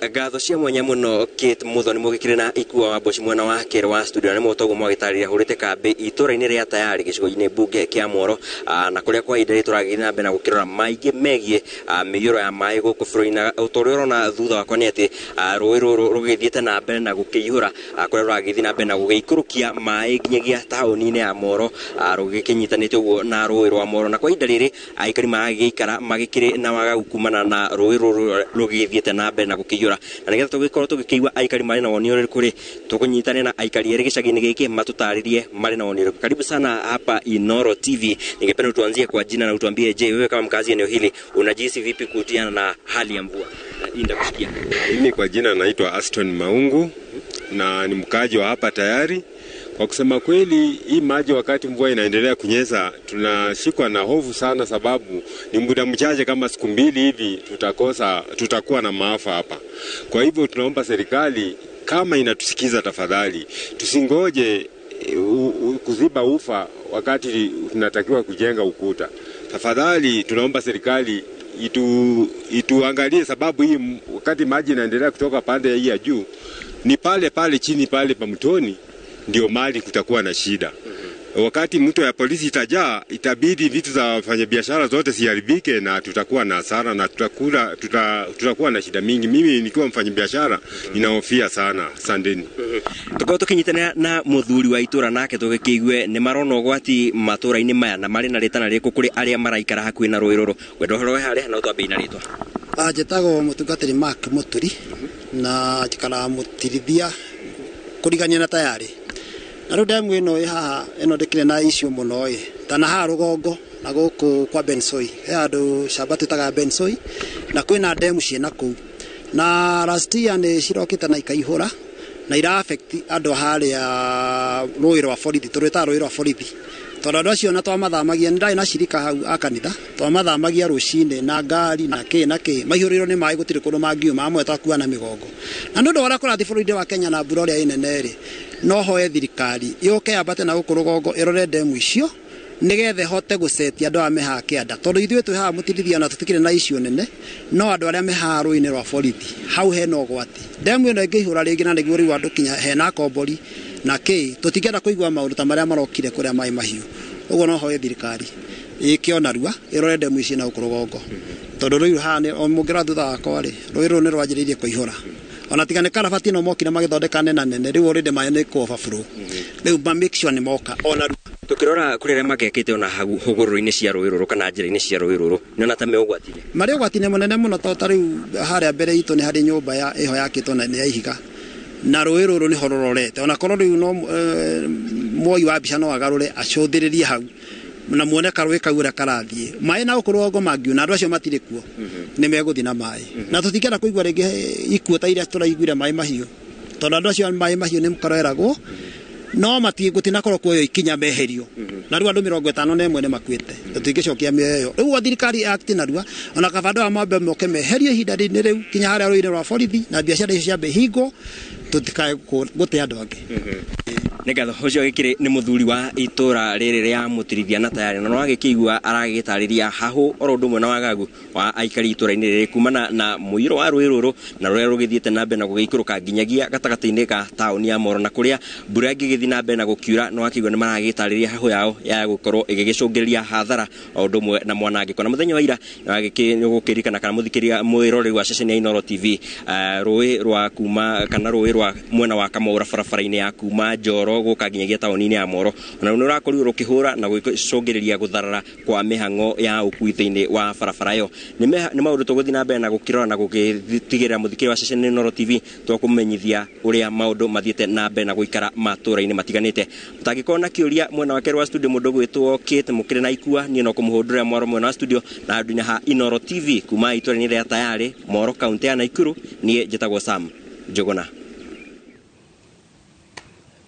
Ngatho cia mwanya muno Kate Muthoni mugikire na Ikua wa Mboci mwena wa kerĩ wa studio, na nĩ toguo mwagĩtarĩria hũrĩte kambĩ itũra-inĩ rĩa Tayari gĩcigo-inĩ mbunge kĩa Moro, na kũrĩa kwa ihinda rĩrĩ tũragĩthiĩ na mbere na gũkĩrora maingĩ megiĩ mĩiyũro ya maĩ gũkũ bũrũri-inĩ. Na ũta ũrĩa ũrona thutha wakwa nĩ atĩ rũĩ rũrũ rũgĩthiĩte na mbere na gũkĩihũra, kũrĩa rũragĩthiĩ na mbere na gũgĩikũrũkia maĩ nginyagia taũni-inĩ ya Moro, rũgĩkĩnyitanĩte ũguo na rũĩ rwa Moro. Na kwa ihinda rĩrĩ aikari maragĩikara magĩkĩrĩ na wagagu kumana na rũĩ rũrũ rũgĩthiĩte na mbere na gũkĩiyũra. Na nĩgetha tũgĩkorwo tũgĩkĩigua aikari marĩ na woni ũrĩkũ rĩ, tũkũnyitane na aikari erĩ gĩcagi-inĩ gĩkĩ matũtarĩrie marĩ na woni ũrĩkũ. Karibu sana hapa Inooro TV. Ningependa utuanzie kwa jina na utuambie, je, wewe kama mkazi eneo hili unajihisi vipi kuhusiana na hali ya mvua? Nitakusikia. Mimi kwa jina naitwa Aston Maungu na ni mkaaji wa hapa Tayari. Kwa kusema kweli, hii maji wakati mvua inaendelea kunyesha, tunashikwa na hofu sana, sababu ni muda mchache kama siku 2 hivi tutakuwa na maafa hapa. Kwa hivyo tunaomba serikali kama inatusikiza, tafadhali tusingoje kuziba ufa wakati tunatakiwa kujenga ukuta. Tafadhali tunaomba serikali ituangalie, sababu hii wakati maji inaendelea kutoka pande hii ya juu, ni pale pale chini pale pa mtoni ndio mali kutakuwa na shida. Wakati mto ya polisi itajaa, itabidi vitu za wafanyabiashara zote siharibike na tutakuwa na hasara na tutakuwa na shida mingi. Mimi nikiwa mfanyabiashara ninahofia sana. Asanteni. Tukorwo tukinyitana na muthuri wa itura nake tugikĩigue nĩ marona ũgwati matũra-inĩ maya na marĩ na rĩtana rĩrĩkũ kũrĩ arĩa maraikara hakuhĩ na rũĩ rũrũ. Wendo ũhoro wĩ harĩa na ũtwambie na rĩtwa. Njĩtagwo mũtungatĩri Mark Mũturi na njikaraga Mũtirithia kũrigania na Tayari. Na rĩu ndemu ĩno ĩ haha ĩno ndĩkĩrĩ na issue mũno ĩ, ta na haha rũgongo na gũkũ kwa Bensoi, he handũ camba twĩtaga Bensoi na kwĩna ndemu ciĩna kũu, na last year nĩ cirokĩte na ikaihũra na ira affect andũ harĩa rũĩ rwa borithi, tũrwĩtaga rũĩ rwa borithi, tondũ andũ acio na twamathamagia, nĩ ndarĩ na cirika hau a kanitha, twamathamagia rũcinĩ na ngari na kĩ na kĩ, maihũrĩirwo nĩ maĩ gũtirĩ kũndũ mangiuma, amwe twakua na mĩgongo. Na nĩ ũndũ wa ũrĩa kũrathiĩ bũrũri-inĩ wa Kenya na mbura ũrĩa ĩ nene rĩ, no hoe thirikari yũke yambate na gũkũ rũgongo ĩrore ndemu icio nĩgetha ĩhote gũcetia andũ aya me haha kĩanda, tondũ ithuĩ twĩ haha Mũtirithia na tũtikĩrĩ na issue nene, no andũ arĩa me haha rũĩ-inĩ rwa borithi hau hena ũgwati. Ndemu ĩno ĩngĩihũra rĩngĩ na nĩguo rĩu andũ kinya hena akombori na kĩ, tũtingĩenda kũigua maũndũ ta marĩa marokire kũrĩa maĩ mahiũ. Ũguo no hoe thirikari ĩke ona narua ĩrore ndemu ici na gũkũ rũgongo, tondũ rĩu haha nĩ, o mũngĩrora thutha wakwa rĩ, rũĩ rũrũ nĩ rwanjĩrĩirie kũihũra. Ona tiga nĩ karabati ĩno mokire magĩthondeka nena nene, rĩu already maĩ nĩ kũ overflow. Rĩu ma make sure nĩ moka ona narua. Tukirora kũrĩa arĩa magekĩte ona hau hũgũrũrũ-inĩ cia rũĩ rũrũ kana njĩra-inĩ cia rũĩ rũrũ, nĩona ta me ũgwati-inĩ? Marĩ ũgwati-inĩ mũnene mũno, tondũ ta rĩu harĩa mbere itũ nĩ harĩ nyũmba ya ĩho yakĩtwo na nĩ ya ihiga, na rũĩ rũrũ nĩho rũrorete. Ona korwo rĩu no mwoi wa mbica no agarũre acũthĩrĩrie hau na muone karũĩ kau ũrĩa karathiĩ. Maĩ na gũkũ rũgongo mangiuna, andũ acio matirĩ kuo, nĩ megũthiĩ na maĩ. Na tũtingĩenda kũigua rĩngĩ ikuũ ta iria tũraiguire maĩ mahiũ, tondũ andũ acio maĩ mahiũ nĩ makoreragwo, no gũtinakorwo kuoywo ikinya meherio. Na rĩu andũ 51 nĩ makuĩte, tũtingĩcokia mĩoyo ĩyo. Rĩu thirikari act narua, ona kaba andũ aya mambe moke meherio ihinda-inĩ rĩu kinya harĩa rũĩ-inĩ rwa borithi, na biacara icio ciambe ihingwo, tũtikae gũte andũ angĩ. Nĩ ngatho. Ũcio gĩkĩrĩ nĩ mũthuri wa itũra rĩrĩ rĩa Mũtirithia na Tayari, na no agĩkĩigua aragĩtarĩria hahũ oro ũndũ ũmwe na wagagu wa aikari itũra-inĩ rĩrĩ kumana na mũiyũro wa rũĩ rũrũ na rũrĩa rũgĩthiĩte na mbere na gũgĩikũrũka nginyagia gatagatĩ-inĩ ga taũni ya Moro, na kũrĩa mbura ĩngĩgĩthiĩ na mbere na gũkiura, no akĩigua nĩ maragĩtarĩria hahũ yao ya gũkorwo ĩgĩgĩcũngĩrĩria hathara o ũndũ ũmwe na mwanangĩko. Na mũthenya wa ira nĩ ũgũkĩririkana kana mũthikĩria mwĩroreri wa ceceni ya Inooro TV, rũĩ rwa kuma kana rũĩ rwa mwena wa Kamũra barabara-inĩ ya kuma Njoro gũka nginyagia taũni-inĩ ya Moro, ona nĩ ũrakorirwo rũkĩhũra na gũcũngĩrĩria gũtharara kwa mĩhang'o ya ũkui thĩinĩ wa barabara ĩyo. Nĩ maũndũ tũgũthiĩ na mbere na gũkĩrora na gũgĩtigĩrĩra mũthikĩria wa ceceni ya Inooro TV twakũmenyithia ũrĩa maũndũ mathiĩte na mbere na gũikara matũra-inĩ matiganĩte. Mũtangĩkorwo na kĩũria mwena wa kerĩ wa studio mũndũ ũgwĩtwo Kate mũkĩrĩ na ikua, niĩ no kũmũhũndũrĩra mwaro mwena wa studio na handũ-inĩ ha Inooro TV kuma itũra-inĩ rĩa Tayari, Moro, kaũntĩ ya Naikuru. Niĩ njĩtagwo Sam Njũgũna.